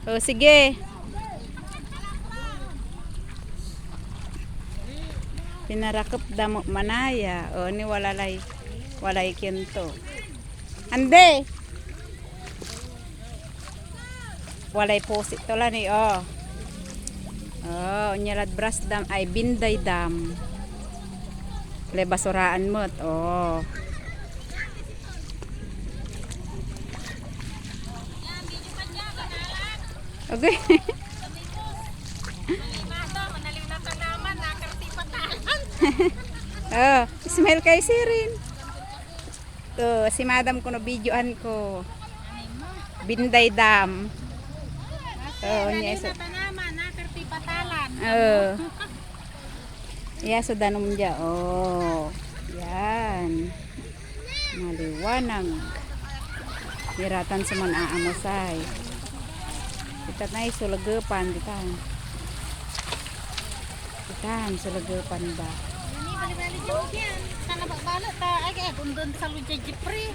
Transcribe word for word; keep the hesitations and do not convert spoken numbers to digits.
O, sige. Pinarakep da met manaya. O, ni wala lay, walay kien to. Ande! Walay pusit to la ni, o. O, onya lad Bras Dam, ay, Binday Dam. Walay basuraan met, o. Okay. O, smile kay Sirin. O, si Madam kuno videoan ko. Binday Dam. O, niya iso. Naliw na tanaman, nakar ti patalan. O. Iya so danum dia. O. Yan. Maliwanag. Iratan so man-aamusay. Ditan ay so lagepan, ditan. Ditan so lagepan da. Ini bali-bali dyan, dyan. Sana ba-, bala ta, ay, ay, undun sa Lucia Jeffrey.